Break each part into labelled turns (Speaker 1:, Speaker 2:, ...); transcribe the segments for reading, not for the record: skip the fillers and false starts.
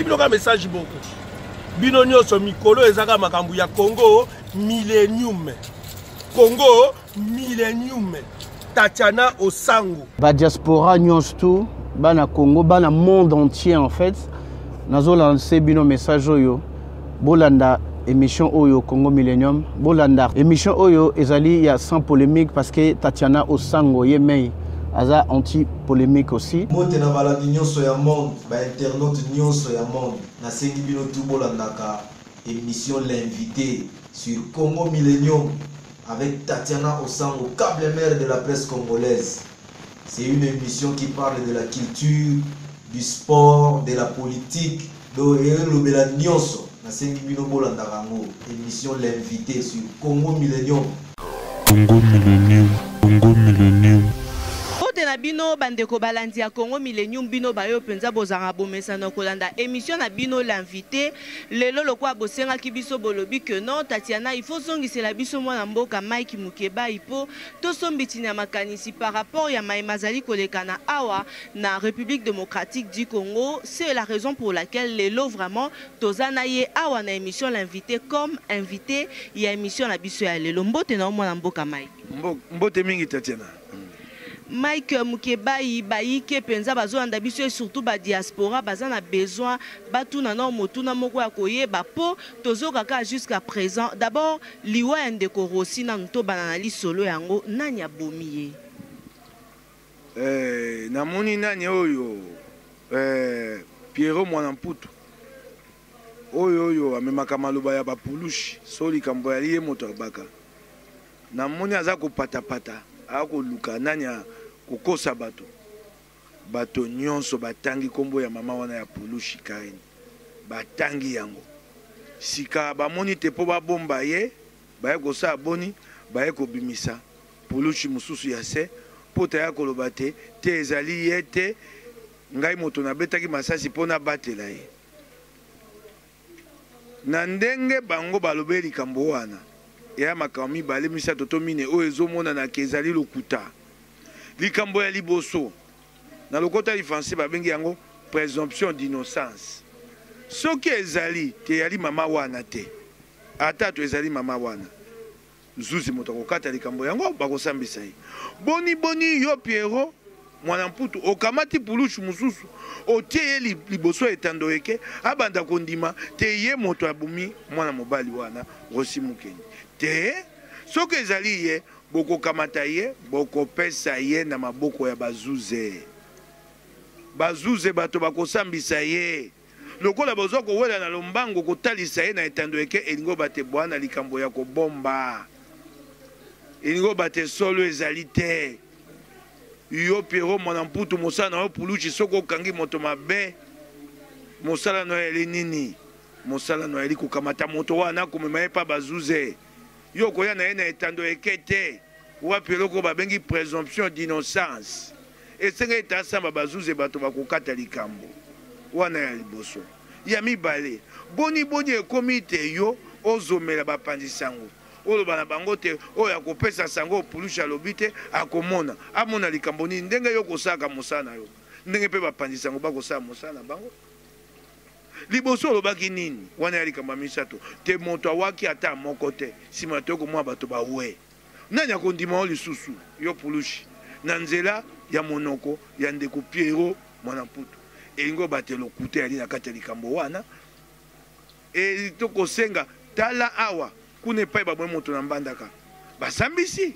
Speaker 1: Natindeli bino kaka message moko. Bino nyonso mikolo ezaka makambo ya Congo Millennium. Congo Millennium. Tatiana Osango.
Speaker 2: Ba diaspora nyonso tout, bana Congo, bana monde entier en fait. Nazo lancer bino message oyo. Bolanda émission oyo Congo Millennium. Bolanda émission oyo ezali ya sans polémique parce que Tatiana Osango ye mei aza anti polémique aussi.
Speaker 3: Mbote na balandi nyonso ya monde, ba internautes nyonso ya monde. Nasengi bino tout bolandaka émission L'invité sur Congo Millennium avec Tatiana Osango, câble mère de la presse congolaise. C'est une émission qui parle de la culture, du sport, de la politique, donc elobela nyonso. Nasengi bino bolandaka yango, émission L'invité sur Congo Millennium.
Speaker 4: Congo Millennium, Congo Millennium.
Speaker 5: Mbote na bino bandeko balandi ya Congo Millennium, bino bayo mpenza bozanga bomesano kolanda émission na bino L'invité. Lelo lokola bosengaki biso bolobi que non Tatiana, il faut zongisela biso mwana mboka Mike Mukebayi po tosombitinya makanisi par rapport ya maye mazali koleka na awa na République démocratique du Congo. C'est la raison pour laquelle lelo vraiment toza na ye awa na émission L'invité comme invité ya émission na biso ya lelo. Mbote na mwana mboka Mike.
Speaker 6: Mbote mingi Tatiana.
Speaker 5: Mike Mukebayi, bayike penza bazolanda biso et surtout ba diaspora baza na besoin batuna na motuna moko ya koyeba po tozoka kaka jusqu'à présent. D'abord liwa ya ndeko Rossy nanu tobana na lisolo yango, nani abomi ye?
Speaker 6: Namoni nani oyo Pierrot Mwana Mputu oyo oyo amemaka maloba ya bapulushi so likambo ya ye moto abaka. Namoni aza kopatapata, akoluka nani kokosa bato. Bato nyonso batangi kombo ya mama wana ya Pulushi Karine, batangi yango. Sika bamoni te po babomba ye, baye kosala boni, baye kobimisa Pulushi mosusu ya se po taya koloba te, te ezali ye te, ngai moto nabetaki masasi po nabatela ye. Na ndenge bango balobeli likambo wana, eya makambo mibale, misato to mine oyo ezomonana ke ezali lokuta. Likambo ya liboso, na lokota ya lifanse babengi yango présomption d'innocence. Soki ezali te eyali mama wana te, ata to ezali mama wana, zuzi moto akokata likambo yango, bakosambisa ye. Boni boni yo Pierrot Mwana Mputu okamati pulushi mosusu otie ye liboso ya etando eke abanda kondima te ye moto abomi mwana mobali wana Rossy Mukendi te. Soki ezali ye, bokokamata ye, bokopesa ye na maboko ya bazuze. Bazuze bato bakosambisa ye. Lokola bozwa kowela na lombango kotalisa ye na etando eke elingi obate bwana likambo ya kobomba. Elingi obate solo ezali te. Yo Pierrot Mwana Mputu, mosala na yo pulushi, soki okangi moto mabe, mosala na yo eli nini? Mosala na yo eli kokamata moto wana komema ye pa bazuze. Yo okoya na ye na etando eke te. Wapi eloko babengi présomption d'innocence? Esengeli ete asamba bazuze bato bakokata likambo wana ya liboso. Ya mibale, boni boni ekomi te yo ozomela bapanzi sango, oloba na bango te oyo akopesa sango oyo Pulushi alobi te akomona, amona likambo nini? Ndenge yo okosalaka mosala na yo, ndenge mpe bapanzi sango bakosala mosala na bango. Liboso olobaki nini? Wana ya likambo ya misato te, moto awaki ata moko te, nsima toye komona bato bawe. Nani akondima yo lisusu, yo Pulushi, na nzela ya monoko ya ndeko Pierrot Mwana Mputu? Elingi obate lokuta eyali na kati ya likambo wana. E, tokosenga, tala awa, kuna epai babomi moto na Mbandaka, basambisi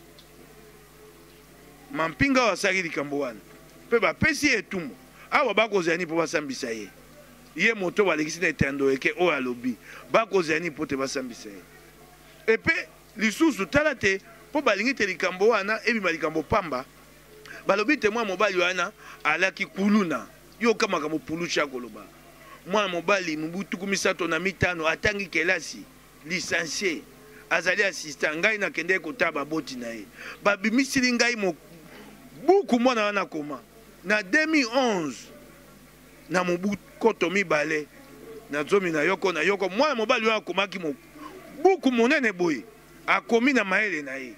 Speaker 6: mampinga oyo asalaki likambo wana mpe bapesi ye etumbu. Awa bakozela nini mpo basambisa ye? Ye moto balekisi na etando eke oyo alobi, bakozela nini mpo te basambisa ye? Epe lisusu, tala te, mpo balingi te likambo wana ebima likambo pamba, balobi te mwana mobali wana alaki kuluna. Yoka makambo Pulushi akoloba. Mwana mobali mobu 35 atangi kelasi, licencie, azali assistant. Ngai nakendeki kotala baboti na ye, babimisili ngai buku mwana wana akoma na 2011, na mobu koto mibale na zomi na yoko na yoko. Mwana mobali wana akomaki buku monene boye, akomi na mayele na ye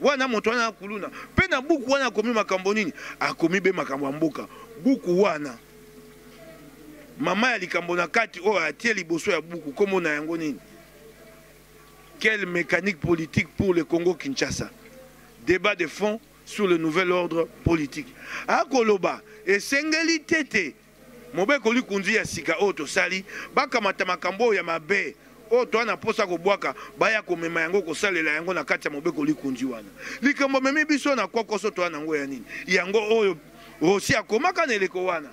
Speaker 6: wana, moto wana akuluna. Mpe na buku wana akomi makambo nini? Akomi be makambo ya mboka. Buku wana Mama ya likambo na kati oyo atie liboso ya buku kombo na yango nini? Quelle mécanique politique pour le Congo Kinshasa? Débat de fond sur le nouvel ordre politique. Akoloba esengeli te te mobeko likunzi ya sika oyo tosali bakamata makambo oyo ya mabe oyo toa na mposa kobwaka baya komema yango kosalela yango na kati ya mobeko likunzi wana. Likambo amemi biso na kokoso toa na yango ya nini? Yango oyo Rossy akomaka na eleko wana.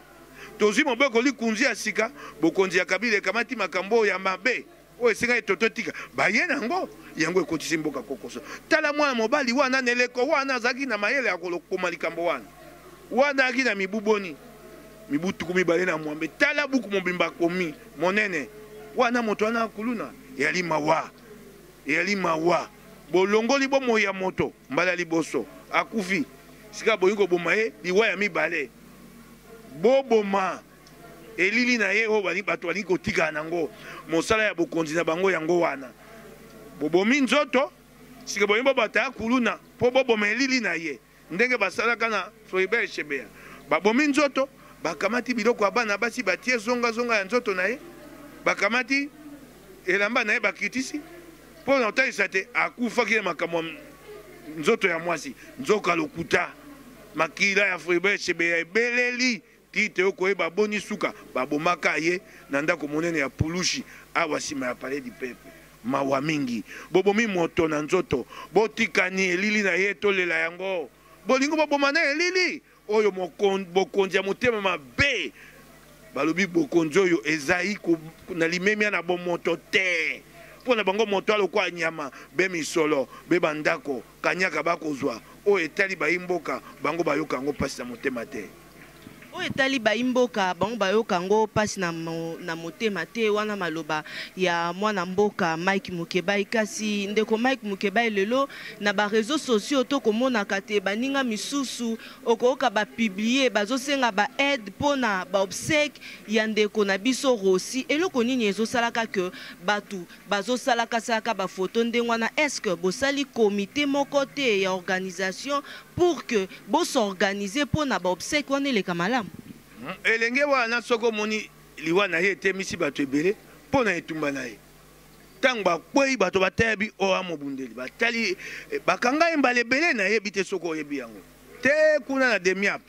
Speaker 6: Tozwi mobeko likunzi ya sika, bokonzi ya Kabila ekamati makambo oyo ya mabe oyo esengaki tototika baye na yango, yango ekotisi mboka kokoso. Tala mwana mobali wana na eleko wana azalaki na mayele ya kolokoma likambo wana. Wana azalaki na mibu boni? Mibu 26. Tala buku mobimba akomi monene wana, moto wana kuluna eyali mawa, eyali mawa. Bolongoli bomoi ya moto mbala ya liboso akufi, sika bolingi koboma ye liwa ya mibale. Boboma elili na ye oyo bato balingi kotikala na yango, mosala ya bokonzi na bango yango wana. Bobomi nzoto, sika bolingi bobata ya kuluna mpo boboma elili na ye, ndenge basalaka na Floribert Chebeya. Babomi nzoto, bakamati biloko ya bana basi batie zongazonga ya nzoto na ye, bakamati elamba na ye bakitisi mpo na kotalisa te akufaki na makambo ya nzoto ya mwasi. Nzoka lokuta, makila ya Floribert Chebeya ebeleli ti te okoyeba boni suka babomaka ye na ndako monene ya Pulushi awa nsima ya Palais du Peuple. Mawa mingi, bobomi moto na nzoto, botikani elili na ye tolela yango. Bolingo boboma na elili oyo bokonzi ya motema mabe. Balobi bokonzi oyo ezali na limemia na bomoto te. Mpo na bango moto alokwa nyama be misolo be bandako kanyaka bakozwa oyo etali bayi mboka bango bayoka yango mpasi na motema te.
Speaker 5: Oyo etali bayi mboka bango bayoka yango mpasi na motema te. Wana maloba ya mwana mboka Mike Mukebayi. Kasi ndeko Mike Mukebayi, lelo na ba réseaux sociaux tokomonaka te baninga misusu okoyoka ba publier bazosenga ba aide mpona ba obsèque ya ndeko na biso Rossy. Eloko nini ezosalaka ke bato bazosalaka salaka ba photo ndenge wana? Est-ce que bosali comité moko te ya organisation pour que bos'organiser mpona ba obsèque wana eleka malamu?
Speaker 6: Elenge wana soki omoni liwa na ye etemisi bato ebele mpo na etumba na ye. Ntango bakwei bato batayebi oyo amobundeli, batali bakanga ye mbala ebele, nayebi te soki oyebi yango te. Kuna na Demiap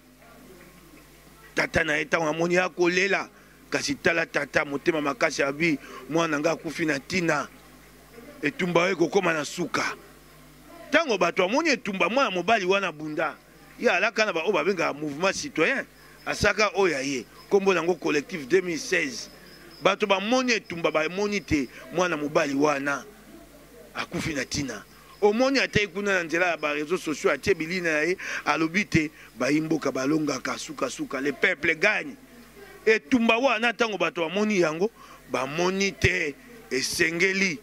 Speaker 6: tata na ye ntango amoni akolela, kasi tala tata motema makasi abi mwana nga akufi na ntina, etumba oyo ekokoma na suka. Ntango bato amoni etumba mwana mobali wana bunda, ye alaka na baoyo babengaka mouvement citoyen, asaka oyo ya ye nkombo nango collectif 2016. Bato bamoni etumba, bamoni te mwana mobali wana akufi na ntina. Omoni ata kuna na nzela ya ba réseaux sociaux atie bilina na ye, alobi te bayi mboka balongaka sukasuka, le peuple gagne. Etumba wana ntango bato bamoni yango, bamoni te esengeli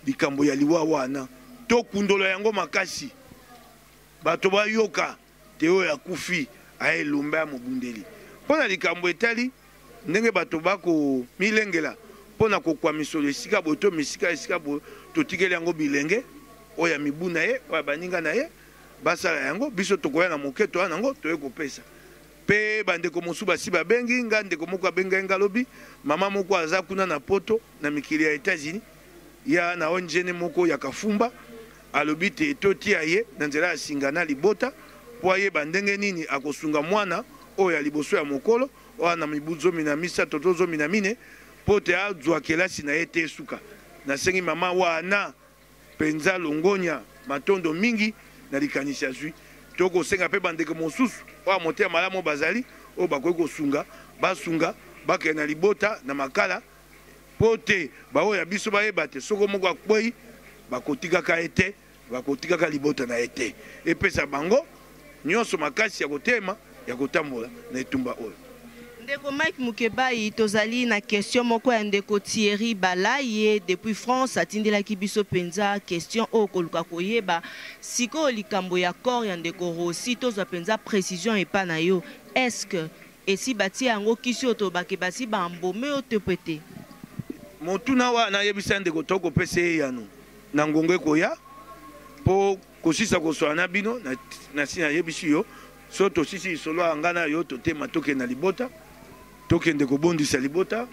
Speaker 6: likambo ya liwa wana tokundola yango makasi, bato bayoka te oyo akufi aye elombe ya mobundeli. Mpo na likambo etali ndenge bato bakomilengela mpo na kokwa misolo esika boye to misika esika boye, totikeli yango bilenge oyo ya mibu na ye, oyo ya baninga na ye basala yango. Biso tokoya na moke toya nango toye kopesa. Mpe bandeko mosusu basi babengi nga, ndeko moko abengai nga alobi mama moko aza kuna na poto na mikili ya États-Unis ya na ONG moko ya Kafumba, alobi te totia ye na nzela ya singa na libota mpo ayeba ndenge nini akosunga mwana oyo ya liboso ya mokolo oyo na mibu 13 to 14 mpo te azwa kelasi na ye te suka. Nasengi mama wana mpenza longonya matondo mingi na likanisi azwi. Tokosenga mpe bandeko mosusu oyo ya motema malamu bazali oyo bakoki kosunga, basunga bakende na libota na makala mpo te baoyo ya biso bayeba te soko moko akwei bakotikaka ye te, bakotikaka libota na ye te. Epesa bango nyonso makasi ya kotema ya kotambola na etumba oyo.
Speaker 5: Ndeko Mike Mukebayi, tozali na question moko ya ndeko Thierry Balaye depuis France, atindelaki biso penza question oyo koluka koyeba sikoyo likambo ya corps ya ndeko Rossy, tozwa penza précision epa na yo. Est-ce que esi batie yango kisi oyo tobake basi ba embaume oyo te pe te?
Speaker 6: Motuna wana nayebisa ndeko tokopesa ye eyano na ngonga ekoya mpo kosisa koswana na bino. Nasi nayebisi yo so tosisi lisolo ya nga na yo totema tokende na libota. Tokende kobondisa libota,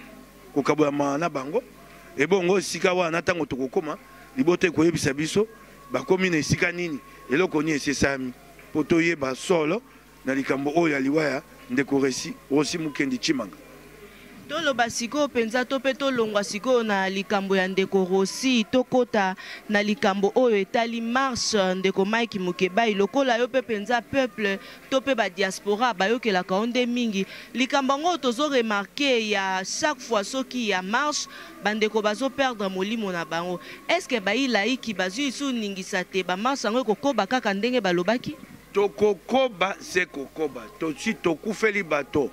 Speaker 6: kokabola mawa na bango. Ebongo esika wana ntango tokokoma, libota ekoyebisa biso bakomi na esika nini, eloko nini esi esalami mpo toyeba solo na likambo oyo ya liwa ya ndeko Resi, Rossy Mukendi Tshimanga.
Speaker 5: Toloba sikoyo mpenza to mpe tolongwa sikoyo na likambo ya ndeko Rossy, tokota na likambo oyo etali marche. Ndeko Mike Mukebayi, lokola yo mpe mpenza peuple to mpe ba diaspora bayokelaka yo nde mingi likambo yango, tozo remarquer ya chaque fois soki ya marche, bandeko bazo perdre molimo na bango. Est ce que bayi laiki bazwi lisusu ningisa te ba marche yango ekokoba kaka ndenge balobaki?
Speaker 6: Tokokoba se kokoba. Tosi tokufeli bato.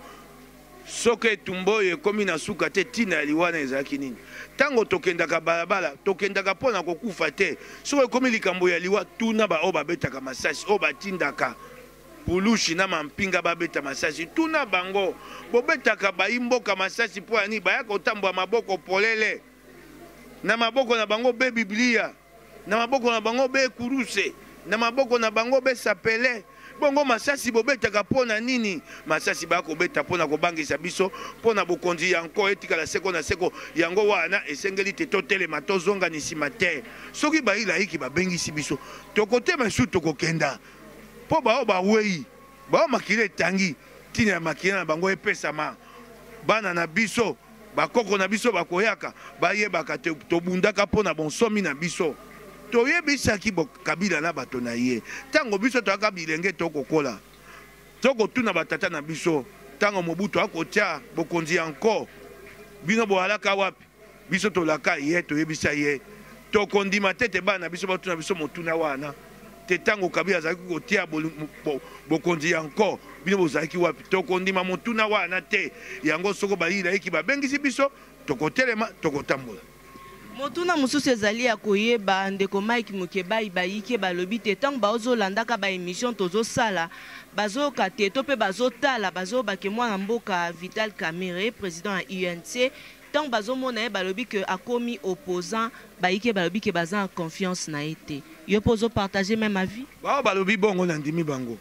Speaker 6: Soki etumba oyo ekomi na suka te, ntina ya liwa wana ezalaki nini? Ntango tokendaka balabala, tokendaka mpo na kokufa te. Soki ekomi likambo ya liwa, tuna baoyo babetaka masasi, oyo batindaka pulushi na mampinga babeta masasi. Tuna bango, bobetaka bayi-mboka masasi mpo ya nini? Baya kotambola maboko polele, na maboko na bango be Biblia, na maboko na bango be kuruse, na maboko na bango be sapele. Bongo masasi bobetaka mpo na nini? Masasi baya kobeta mpo na kobangisa biso, mpo na bokonzi ya nko etikala seko na seko. Yango wana esengeli te totelema, tozonga ni nsima te. Soki bayilayiki babengisi biso, tokotema esu tokokenda, mpo baoyo bawei, baoyo makila etangi, ntina ya makila na bango epesama bana na biso, bakoko na biso bakoyaka, bayebaka te tobundaka mpo na bonsomi na biso. Toyebisaki Kabila na bato na ye ntango biso toyaka bilenge, tokokola, tokotuna batata na biso, ntango Mobutu akotia bokonzi ya nko, bino boalaka wapi? Biso tolaka ye, toyebisa ye tokondima te te bana na biso batuna biso motuna wana te, ntango Kabila azalaki kotia bokonzi ya nko, bino bozalaki wapi? Tokondima motuna wana te. Yango soko bayilayiki babengisi biso, tokotelema, tokotambola.
Speaker 5: Motuna mosusu ezali ya koyeba, ndeko Mike Mukebayi, bayike balobi te ntango baozolandaka ba émission tozosala, bazoyoka te to mpe bazotala, bazoyoba ke mwana mboka Vital Kamerhe, président ya UNC, ntango bazomona ye balobi ke akomi opposant, bayike balobi ke baza en confiance na ye te. Yo mpe ozopartage même avis?
Speaker 6: Bao balobi bongo, nandimi bango,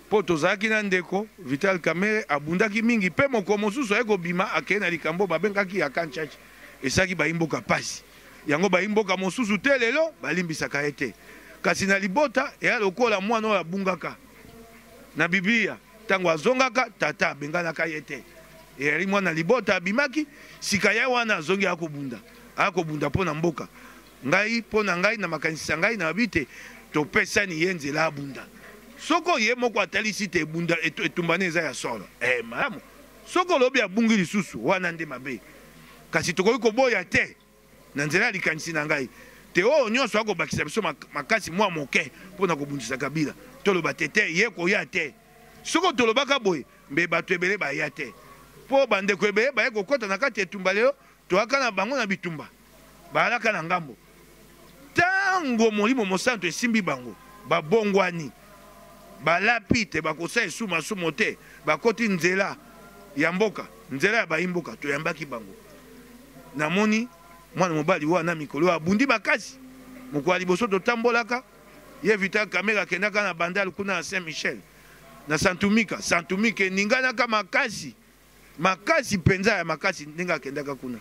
Speaker 6: mpo tozalaki na ndeko Vital Kamerhe, abundaki mingi, mpe mokolo mosusu aye kobima, akei na likambo babengaki ya Kanchachi, esalaki bayimboka pasi. Yango bayimboka mosusu te lelo balimbisaka ye te. Kasi na libota eya lokola mwana oyo abungaka na Biblia, ntango azongaka, tata abenganaka ye te. Eyali mwana libota abimaki, sika ye wana azongi, akobunda, akobunda mpo na mboka. Ngai, mpo na ngai, na makanisi ya ngai, nalobi te topesani ye nzela abunda. Soko ye moko atalisi te ebunda, etumbani eza ya solo, malamu. Soki olobi abungi lisusu, wana nde mabe. Kasi tokoki koboya te na nzela ya likanisi na ngai te oyo nyonso akobakisa biso makasi mwa moke mpo na kobundisa Kabila, toloba te te ye koya te. Soko tolobaka boye, mbe bato ebele baya te, mpo bandeko ebele baye kokɔta na kati ya etumba lelo, toyaka na bango na bitumba, bayalaka na ngambo. Ntango Molimo Mosantu esimbi bango, babongwani, balapi te bakosala esu masumu te, bakoti nzela ya mboka, nzela ya bayimboka, toyambaki bango. Namoni mwana mobali wana mikolo abundi makasi. Mokolo ya liboso totambolaka, ye Vital Kamerhe akendaka na Bandal kuna na Saint-Michel, na Santumika. Santumika eninganaka makasi makasi mpenza ya makasi ndenge akendaka kuna.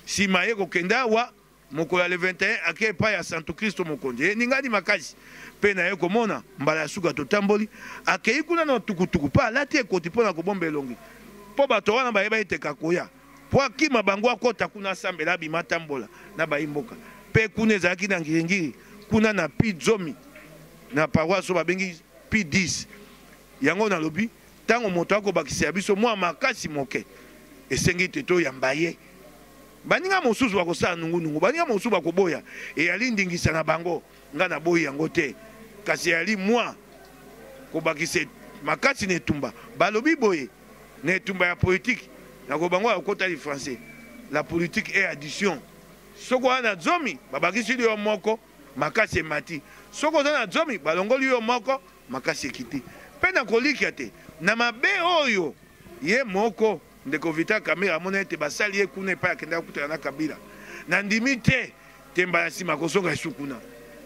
Speaker 6: Nsima ye kokenda awa mokolo ya le 21, ake epai ya Santo Kristo Mokonzi, eningani makasi mpe na ye komona mbala ya suka totamboli, akei kuna na tukutuku mpe alati ekoti mpo na kobomba elongi, mpo bato wana bayeba ete kakoya mpo akima bango, akɔta kuna asambela, abima atambola na bayi mboka. Mpe kuna ezalaki na ngiringiri kuna na pi 10 na paroisse oyo babengi pi 10. Yango nalobi, ntango moto akobakisa ya biso mwa makasi moke, esengi te toyamba ye. Baninga mosusu bakosala nungunungu, baninga mosusu bakoboya, eyali ndingisa na bango, ngai naboyi yango te, kasi eyali mwa kobakisa makasi na etumba. Balobi boye na etumba ya politike, nakoba bango ya kokota li français, la politique est addition. Soki oza na 10, babakisili yo moko, makasi emati. Soki oza na 10, balongoli yo moko, makasi ekiti. Mpe nakolikya te na mabe oyo ye moko ndeko Vital Kamerhe amona ete basali ye kuna epai akendaka kokutana na Kabila. Nandimi te te mbala nsima akozonga esu kuna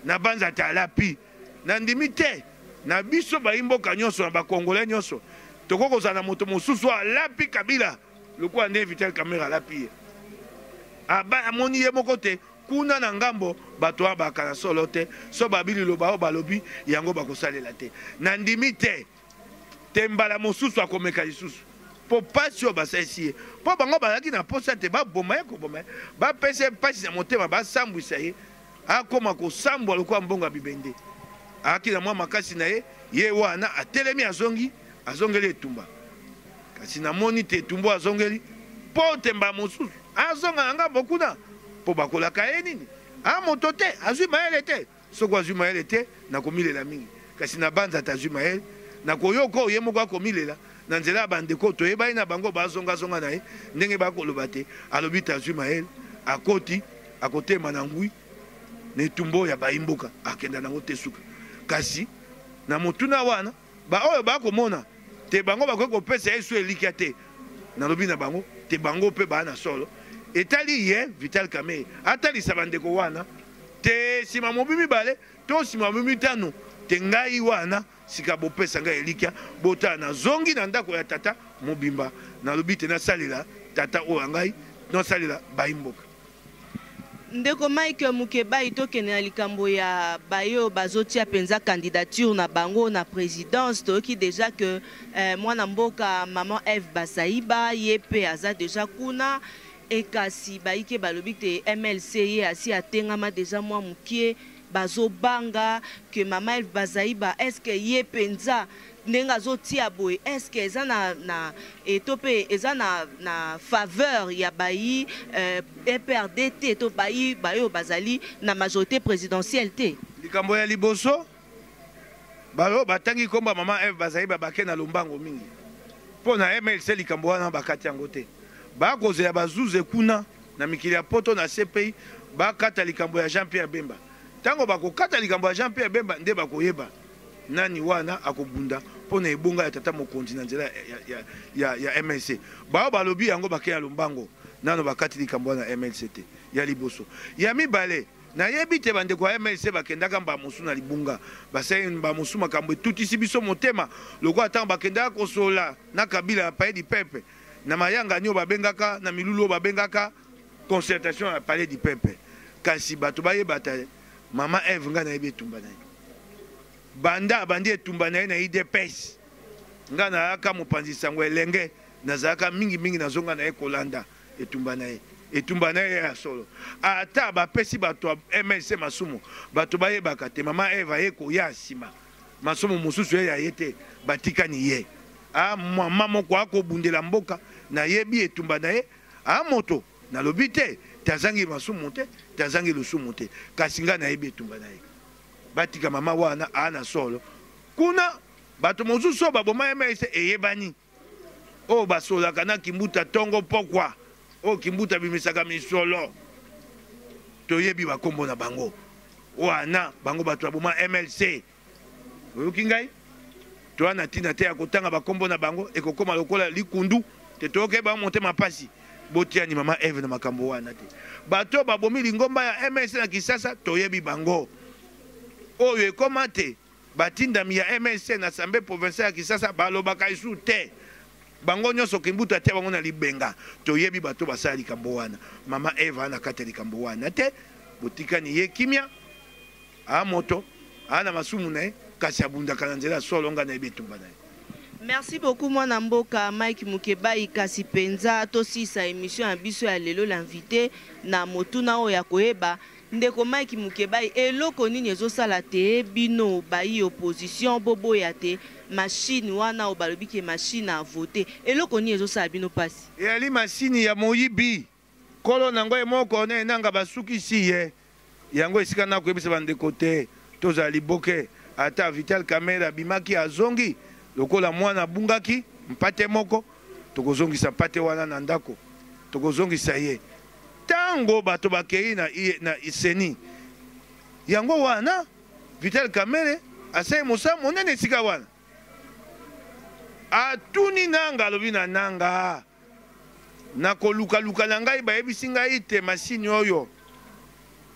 Speaker 6: na banza te alapi. Nandimi te na biso bayi mboka nyonso, na bakongolais nyonso, tokoki kozala na moto mosusu oyo alapi Kabila. lokola nde Vital Kamerhe alapi ye. Aba amoni ye moko te kuna na ngambo bato wana bakana solo te, so babi liloba oyo balobi yango bakosalela te. Nandimi te te mbala mosusu akomeka lisusu mpo mpasi oyo basalisi ye, mpo bango bazalaki na mposa te baboma ye, koboma ye, bapesa ye mpasi na motema, basambwisa ye, akoma kosambwa lokola mbongo ya bibende. Ayaki na mwa makasi na ye, ye wana atelemi, azongi, azongeli etumba. Kasi namoni te etumba oyo azongeli mpo te mbala mosusu azonga na ngambo kuna, mpo bakolaka ye nini? A moto te, azwi mayele te. Soko azwi mayele te, nakomilela mingi. Kasi nabanza te azwi mayele. Nakoyoka oyo ye moko akomilela na nzela ya bandeko oyo toyebani na bango, bazongazonga na ye ndenge bakoloba te alobi te azwi mayele, akoti akotema na ngwi na etumba oyo ya bayi-mboka, akenda nango te suka. Kasi na motuna wana, baoyo bakomona te bango bakoki kopesa ye su elikya te. Nalobi na bango te bango mpe baa na solo. Etali ye Vital Kamerhe atalisa bandeko wana te nsima mobu mibale to nsima mobu mitano te ngai wana sika bopesa ngai elikya, botala nazongi na ndako ya tata mobimba, nalobi te nasalela tata oyo ya ngai, nasalela bayi-mboka.
Speaker 5: Ndeko Mike Mukebayi, tokende na likambo ya baye oyo bazotia mpenza candidature na bango na présidence. Toyoki déjà que mwana mboka maman Eve Bazaiba ye mpe aza déjà kuna, ekasi bayike balobi te MLC ye asi atengama déjà mwa mokie, bazobanga que mama Eve Bazaiba est-ce que ye mpenza ndenge azotia boye, est-ce que eza na, na eto mpe eza na, na faveur ya bayi EPRD te to bayi bayo bazali na majorité présidentielle te?
Speaker 6: Likambo ya liboso, bayo batangi komba mama Eve Bazaiba bake na lombango mingi mpo na MLC, likambo wana bakati yango te, bakozela bazuze kuna na mikili ya poto na CPI bakata likambo ya Jean-Pierre Bemba. Ntango bakokata likambo ya Jean-Pierre Bemba nde bakoyeba nani wana akobunda mpo na ebonga ya tata mokonzi na nzela ya MLC. Bao balobi yango bake ya lombango, nano bakati likambo wana MLC te. Ya liboso. Ya mibale, nayebi te bandeko ya MLC bakendaka mbala mosusu na libunga, basali mbala mosusu makambo etutisi biso motema, lokola ntango bakendaka kosola na Kabila ya Palais du Peuple na mayangani oyo babengaka na milulu oyo babengaka concertation ya Palais du Peuple. Kasi bato bayeba te mama Eve ngai nayebi etumba na ye, banda abandi etumba na ye na UDPS, ngai nayaka mopanzi sango elenge, nazalaka mingimingi nazonga na ye kolanda etumba na ye. Etumba na ye ya solo, ata bapesi bato ya MLC masumu, bato bayebaka te mama Eve aye koya nsima, masumu mosusu ye ya ye te, batikani ye. A mama moko akobundela mboka, nayebi etumba na ye, a moto nalobi te te azangi masumu te, te azangi lusumu te, kasi ngai nayebi etumba na ye. Batika mama wana a na solo kuna. Bato mosusu oyo baboma MLC eyebani, oyo basolaka na Kimbuta tongo pokwa, oyo Kimbuta abimisaka misolo, toyebi bakombo na bango wana, bango bato baboma MLC. Oyoki ngai? Toya na ntina te ya kotanga bakombo na bango, ekokoma lokola likundu te, toyoki bango motema pasi. Botiani mama Eve na makambo wana te. Bato babomi lingomba ya MLC na Kinshasa toyebi bango. Oyo ekoma te batindami ya MLC na Assemblée provinciale ya Kinshasa balobaka lisusu te. Bango nyonso Kimbuta atia bango na libenga. Toyebi bato basala likambo wana. Mama Eva na kati ya likambo wana te. Botikani ye kimia. A moto, a na masumu na ye, kasi abundaka na nzela ya solo, ngai nayebi etumba na ye.
Speaker 5: Merci beaucoup mwana mboka Mike Mukebayi, kasi penza tosisa emission ya biso ya lelo l'invité na motuna oyo ya koyeba ndeko Mike Mukebayi eloko nini ezosala te bino bayi opposition boboya te machine wana oyo balobi ke machine à voter, eloko nini ezosala bino pasi?
Speaker 6: Eyali machine ya moyibi, kolo nango ye moko Corneille Nangaa basukisi ye. Yango esika nakoyebisa bandeko te tozala liboke. Ata Vital Kamerhe abimaki azongi lokola mwana abungaki mpate moko, tokozongisa mpate wana na ndako, tokozongisa ye tango bato bakei na CENI. Yango wana Vital Kamerhe asali mosala monene esika wana. Atuni Nanga, alobi na Nanga, na kolukaluka na ngai bayebisi ngai te masini oyo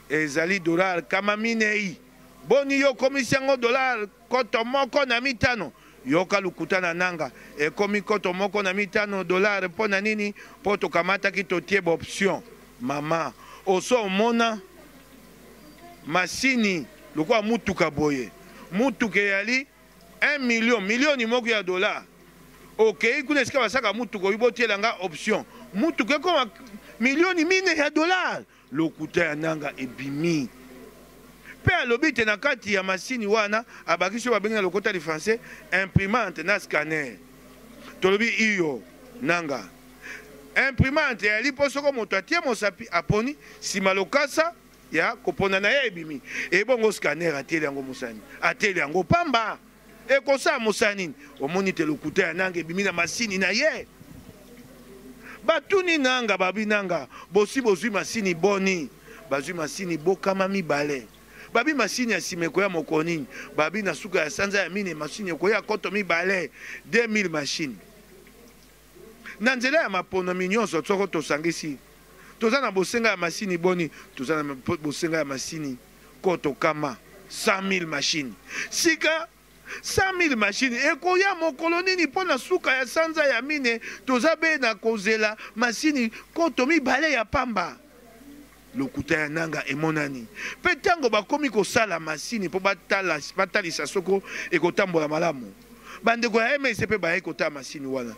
Speaker 6: ezali dollar kama minei, boni yo okomisi yango dollar koto moko na mitano? Yoka lokuta na Nanga, ekomi nkoto moko na mitano dollars mpo na nini? Mpo tokamataki totie ba option. Mama, oso omona masini lokola mutuka boye, mutuka eyali 1 million, milioni moko ya dollar, okei kuna esika basaka mutuka oyi botiela nga option, mutuka ekoma milioni mine ya dollar. Lokuta ya Nanga ebimi. Mpe alobi te na kati ya masini wana abakisi oyo babengi na lokota li français imprimante na scanner. Tolobi iyo Nanga. Imprimante eyali mpo soko moto atie mosapi aponi, sima lokasa ya kopona na ye ebimi. Ebongo scanner atieli yango mosani, atieli yango pamba. Ekosala mosala nini? Omoni te lokuta ya Nanga ebimi na masini na ye. Batuni Nanga, babi Nanga, bosi bozwi masini boni? Bazwi masini bokama mibale. Babi masini ya sima ekoya mokolo nini? Babi na suka ya sanza ya mine masini ekoya koto mibale, 2000 machine. Na nzela ya maponomi nyonso soko tosangisi, toza na bosenga ya masini boni? Toza na bosenga ya masini koto kama, 100.000 machine. Sika 100.000 machine ekoya mokolo nini? Mpo na suka ya sanza ya mine toza be na kozela masini koto mibale ya pamba. Lokuta ya Nanga emonani. Mpe ntango bakomi kosala masini mpo batalisa soko ekotambola malamu, bandeko ya MSC mpe bayei kotala masini wana,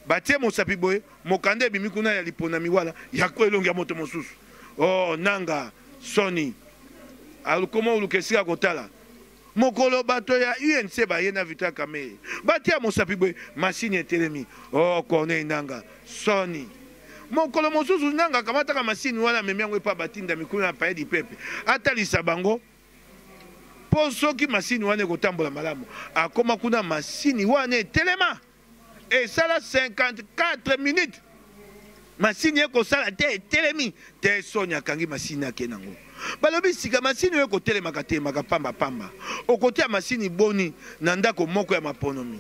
Speaker 6: batie mosapi boye, mokanda ebimi kuna ya liponami wana ya elongi ya moto mosusu. Oh, Nanga soni, akoma oluka esika kotala. Mokolo bato ya UNC baye na Vital Kamerhe, batia mosapi boye, masini etelemi. Oh, Corneille Nanga soni. Mokolo mosusu Nanga akamataka masini wana, amemi yango epa batindami kuna na Palais du Peuple, atalisa bango mpo soki masini wana ekotambola malamu. Akoma kuna, masini wana etelema, esala 54 minutes masini ekosala te, etelemi te. Soni akangi masini ake nango. Balobi sika masini oyo ekotelemaka telemaka pamba pamba, okotia masini boni na ndako moko ya maponomi?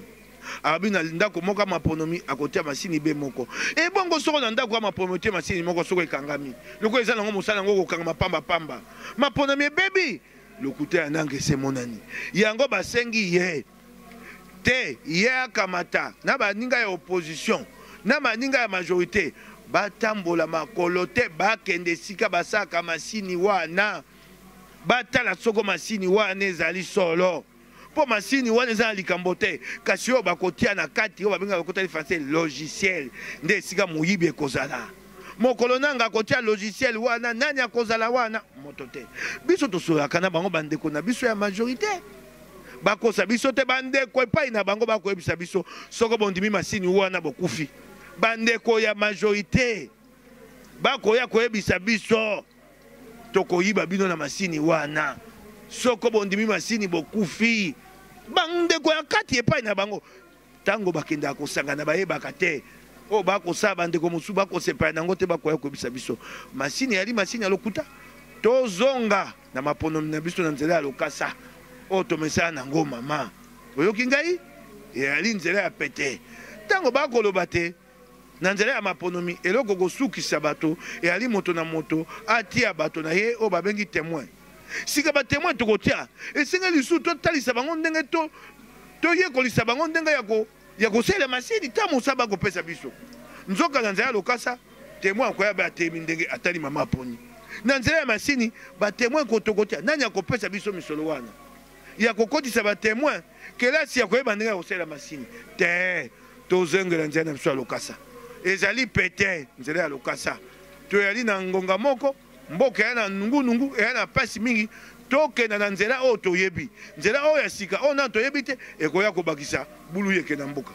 Speaker 6: Alobi na ndako moko ya maponomi akotia masini be moko. Ebongo soko na ndako ya maponomi otie masini moko, soko ekangami lokola eza nango mosala yango kokangama pamba pamba, maponomi ebebi. Lokuta ya Nanga esi emonani, yango basengi ye te ye akamata na baninga ya opposition na baninga ya majorité, batambola makolo te, bakende esika basalaka masini wana, batala soko masini wana ezali solo. Mpo masini wana eza na likambo te, kasi oyo bakotia na kati, oyo babengaka lokota français logiciel, nde esika moyibi ekozala. Mokolo Nanga akotia logiciel wana, nani akozala wana? Moto te. Biso tosololaka na bango, bandeko na biso ya majorité bakosa biso te. Bandeko epai na bango bakoyebisa biso, soko bondimi masini wana bokufi. Bandeko ya majorité bakoya koyebisa biso, tokoyiba bino na masini wana, soko bondimi masini bokufi. Bandeko ya kati epai na bango, ntango bakendaka kosangana bayebaka te oyo bakosala. Bandeko mosusu bakosepela nango te, bakoya koyebisa biso masini yali masini ya lokuta. Tozonga na maponomi na biso na nzela ya lokasa oyo tomesana nango. Mama, oyoki ngai? Eyali nzela ya pete. Ntango bakoloba te na nzela ya maponomi, eloko kosukisa bato eyali moto na moto atia bato na ye oyo babengi temoin. Sika batemoin tokotia, esengeli lisusu totalisa bango ndenge toyekolisa bango ndenge ya kosalela masini ta mosala bakopesa biso. Nzoka na nzela ya lokasa, temoin akoya be atemi ndenge atali mama aponi. Na nzela ya masini, batemoin kotokotia, nani akopesa biso misolo wana ya kokotisa batemoin kelasi ya koyeba ndenge ya kosalela masini te? Tozongela nzela na biso ya lokasa, ezali pete. Nzela ya lokasa, toyali na ngonga moko, mboka eya na nungunungu, eya na pasi mingi. Tokenda na nzela oyo toyebi. Nzela oyo ya sika oyo nano toyebi te ekoya kobakisa bulu yeke na mboka.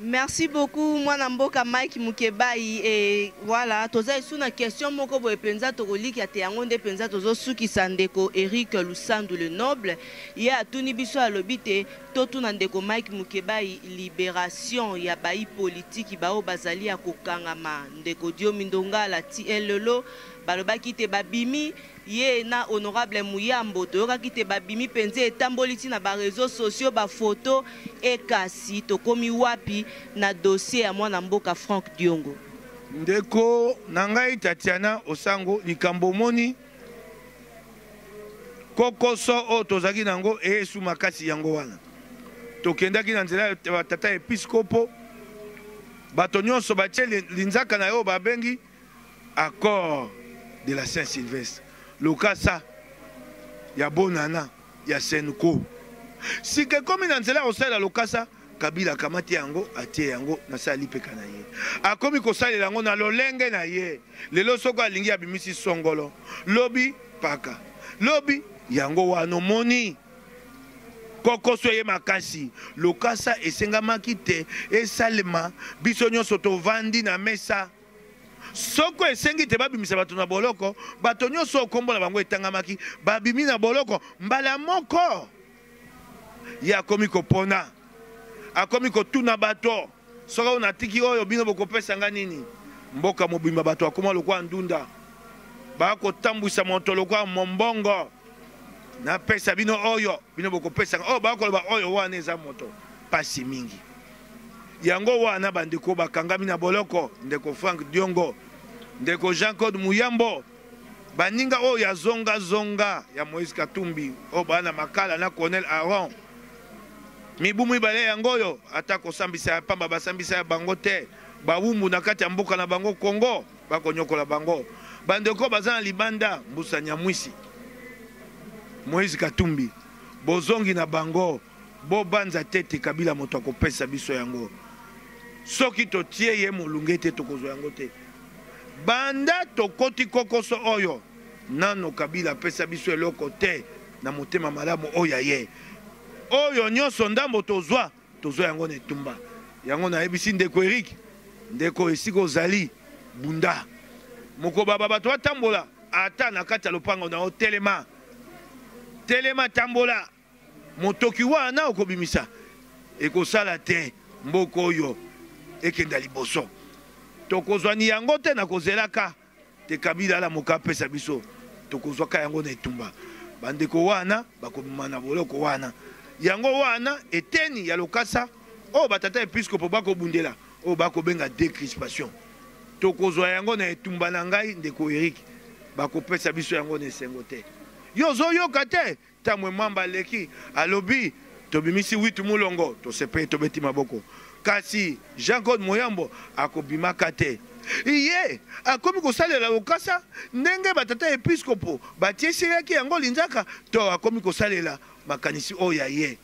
Speaker 5: Merci beaucoup mwana mboka Mike Mukebayi. Et voilà, toza esu na question moko boye penza tokolikia te, yango nde penza tozosukisa. Ndeko Eric Lusandu le Noble ye atuni biso, alobi te totuna ndeko Mike Mukebayi libération ya bayi politiki bao bazali ya kokangama. Ndeko Diomi Ndongala ti lelo balobaki te babimi, ye na honorable Muyambo toyokaki te babimi mpenza, etamboli ti na bareseau sociaux bafoto. Ekasi tokomi wapi na dossier ya mwana mboka Franck Diongo?
Speaker 6: Ndeko na ngai Tatiana Osango, likambo omoni kokoso oyo tozalaki nango eyesu makasi yango wana. Tokendaki na nzela ya tata episkopo, bato nyonso batie linzaka na yo babengi accord de la Saint-Sylvestre, lokasa ya bonana ya Senco. Sika ekomi na nzela ya kosalela lokasa, Kabila akamati yango atie yango na sa lipeka na ye, akomi kosalela yango na lolenge na ye. Lelo soko alingi abimisi songolo, lobi paka, lobi yango wana omoni kokoso ye makasi. Lokasa esengamaki te esalema, biso nyonso tovandi na mesa. Soko esengi te babimisa bato na boloko, bato nyonso oyo nkombo na bango etangamaki babimi na boloko mbala moko. Ye akomi kopona, akomi kotuna bato, soki oyo natiki oyo bino bokopesa nga nini? Mboka mobimba bato akoma lokola ndunda, bakotambwisa moto lokola mombongo. Napesa bino oyo, bino bokopesa nga oyo. Bakoloba oyo wana eza moto pasi mingi. Yango wana bandeko bakangami na boloko, ndeko Frank Diongo, ndeko Jean-Claude Muyambo, baninga oyo ya zonga zonga ya Moïse Katumbi oyo baa na Makala na Colonel Aaron, mibu mibale yango oyo ata kosambisa ya pamba basambisa ya bango te, bawumbu na kati ya mboka na bango Congo bakonyokola bango. Bandeko baza na libanda, Mbusa Nyamwisi, Moïse Katumbi, bozongi na bango. Bobanza te ete Kabila moto akopesa biso yango. Soki totie ye molunge te, tokozwa yango te. Banda tokoti kokoso oyo, nano Kabila apesa biso eloko te na motema malamu oyo ya ye. Oyo nyonso ndambo tozwa, tozwa yango na etumba. Yango nayebisi ndeko Eric, ndeko esika ozali, bunda. Mokobaba bato batambola ata na kati ya lopango na yo, telema. Telema, tambola. Motoki wana okobimisa ekosala te mboka oyo ekenda liboso. Tokozwa ni yango te na kozelaka te Kabila alamuka apesa biso, tokozwaka yango na etumba. Bandeko wana bakobima na boloko wana. Yango wana eteni ya lokasa oyo batata episkopo bakobundela, oyo bakobenga decrispation. Tokozwa yango na etumba na ngai ndeko Eric, bakopesa biso yango na esengo te. Yo ozoyoka te? Tamwe Mwamba aleki alobi tobimisi 8 mulongo, tosepeli, tobeti maboko. Kasi Jean-Claude Muyambo akobimaka te. Ye akomi kosalela lokasa ndenge batata episkopo batieselaki yango linzaka, to akomi kosalela makanisi oyo ya ye.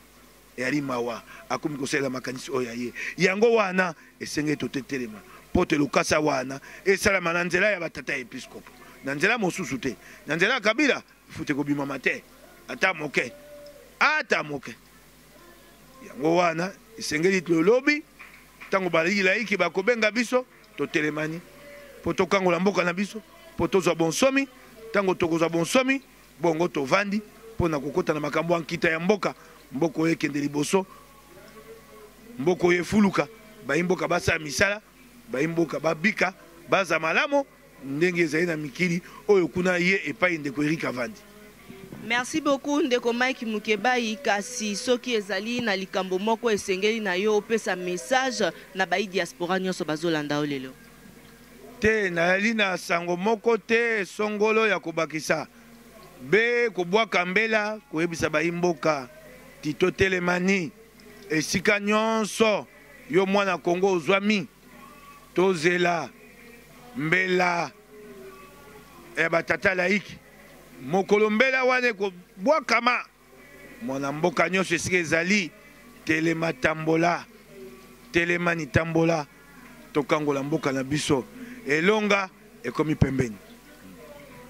Speaker 6: Eyali mawa, akomi kosalela makanisi oyo ya ye. Yango wana esengeli totetelema mpo te lokasa wana esalama na nzela ya batata episkopo, na nzela mosusu te, na nzela ya Kabila fute kobimama te ata moke, ata moke. Yango wana esengeli tolobi ntango balaiki bakobenga biso totelemani mpo tokangola mboka na biso, mpo tozwa bonsomi. Ntango tokozwa bonsomi, bongo tovandi mpo na kokota na makambo ya nkita ya mboka. Mboka oyo ekende liboso, mboka oyo efuluka, bayi mboka basala misala, bayi mboka babika, baza malamu ndenge ezali na mikili oyo kuna ye epai ndeko Eric avandi.
Speaker 5: Merci beaucoup ndeko Mike Mukebayi. Kasi soki ezali na likambo moko esengeli na yo opesa message na bayi diaspora nyonso bazolanda yo lelo.
Speaker 6: Te, nayali na sango moko te songolo ya kobakisa be kobwaka mbela koyebisa bayi mboka tito telemani esika nyonso yo mwana Congo ozwami. Tozela mbela ya batata laiki. Mokolo mbela wana ekobwakama, mwana mboka nyonso esika ezali, telema tambola, telema ni tambola, tokangola mboka na biso. Elonga ekomi pembeni.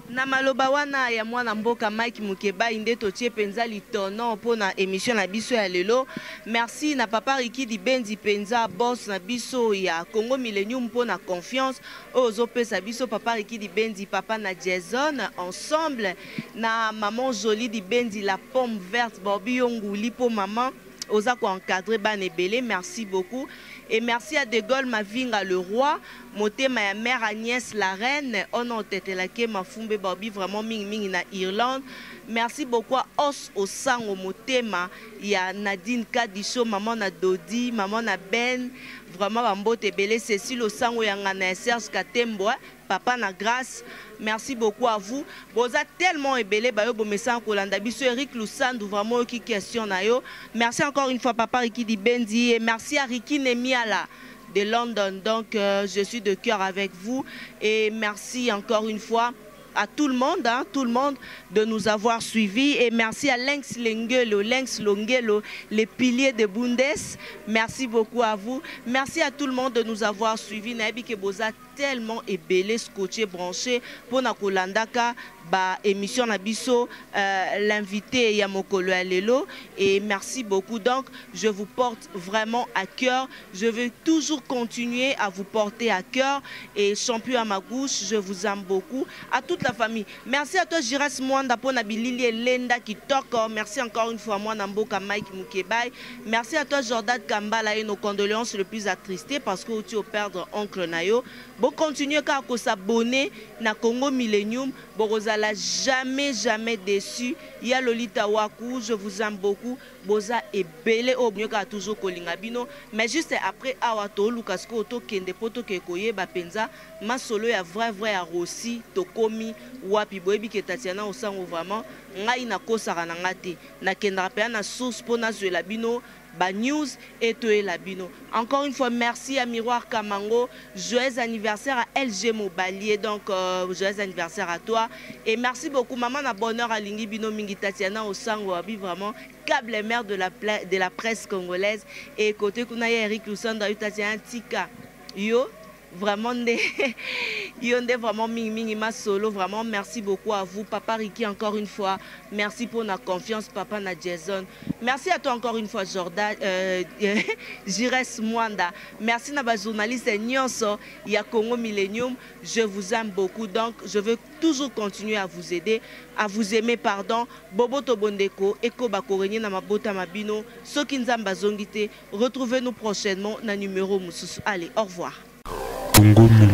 Speaker 5: Na maloba wana ya mwana mboka Mike Mukebayi nde totie penza litono mpo na emission na biso ya lelo. Merci na papa Ricky Dibenzi penza boss na biso ya Congo Millennium mpo na confiance oyo ozopesa biso papa Ricky Dibenzi, papa na Jason ensemble na maman Jolie Dibenzi la pomme verte baobi yo nguli mpo maman oza ko encadrer bana ebele. Merci beaucoup et merci à De Gaulle Mavinga le roi, motema ya mère Agnès la reine ono otetelake mafumbe baobi vraiment mingi mingi na Irlande. Merci beaucoup à Os Osango motema ya Nadine Kadiso, maman na Dodi, maman na Ben. Vraiment bambote ebele. Cécile Osango ya ngana ya Serge Katembo, hein, papa na grâce. Merci beaucoup à vous. Boza tellement ebele bayo bomesana kolanda biso. Eric Lusandu, vraiment oyoki question na yo. Merci encore une fois papa Ricky Dibendi et merci à Ricky Nemiala de London. Donc je suis de cœur avec vous et merci encore une fois à tout le monde, hein, tout le monde de nous avoir suivis. Et merci à Lynx Lengelo, Lynx Longelo, les piliers de Bundes. Merci beaucoup à vous. Merci à tout le monde de nous avoir suivis. Nayebi ke boza tellement ebele, scotché, branché pour na kolandaka ba émission na biso, l'invité ya mokolo ya lelo. Et merci beaucoup. Donc je vous porte vraiment à cœur. Je veux toujours continuer à vous porter à cœur. Et champion à ma gauche, je vous aime beaucoup. À toute la famille. Merci à toi Giras Mwanda pour na bilili Elenda kitoko. Merci encore une fois moi Namboka Mike Mukebay. Merci à toi Jordan Kambala et nos condoléances le plus attristées parce que tu as perdu oncle Nayo. Bon, continuez à s'abonner na Congo Millennium. Borozala jamais jamais déçu. Ya Lolita Waku, je vous aime beaucoup. Boza ebele o mieux ka toujours kolinga bino, mais juste après awa to luka sko to kende poto ke koyeba penza masolo ya vrai vrai ya Rossi tokomi wapi. Boyebi ke Tatiana Osango vraiment ngai na kosaka na nga te, na kendaka pe na source po na zwela bino ba news et toyela bino. Encore une fois merci à Miroir Kamango, joyeux anniversaire à LG Mobalier, donc joyeux anniversaire à toi et merci beaucoup maman na bonheur à lingi bino mingi. Tatiana Osango abi vraiment câble mère de la presse congolaise. Et côté kuna ya Eric Lusanda Tatiana Tika yo vraiment nde yo nde vraiment mingi mingi ma solo vraiment merci beaucoup à vous papa Ricky, encore une fois merci pour la confiance papa na Jason. Merci à toi encore une fois Jordan Gires Mwanda. Merci na ba journaliste nyonso ya Congo Millennium, je vous aime beaucoup. Donc je veux toujours continuer à vous aider, à vous aimer pardon. Boboto Bondeko eko bakorenye na mabota mabino soki nzamba zongite. Retrouvez-nous prochainement na numéro mususu. Allez, au revoir.
Speaker 4: Congo Millennium.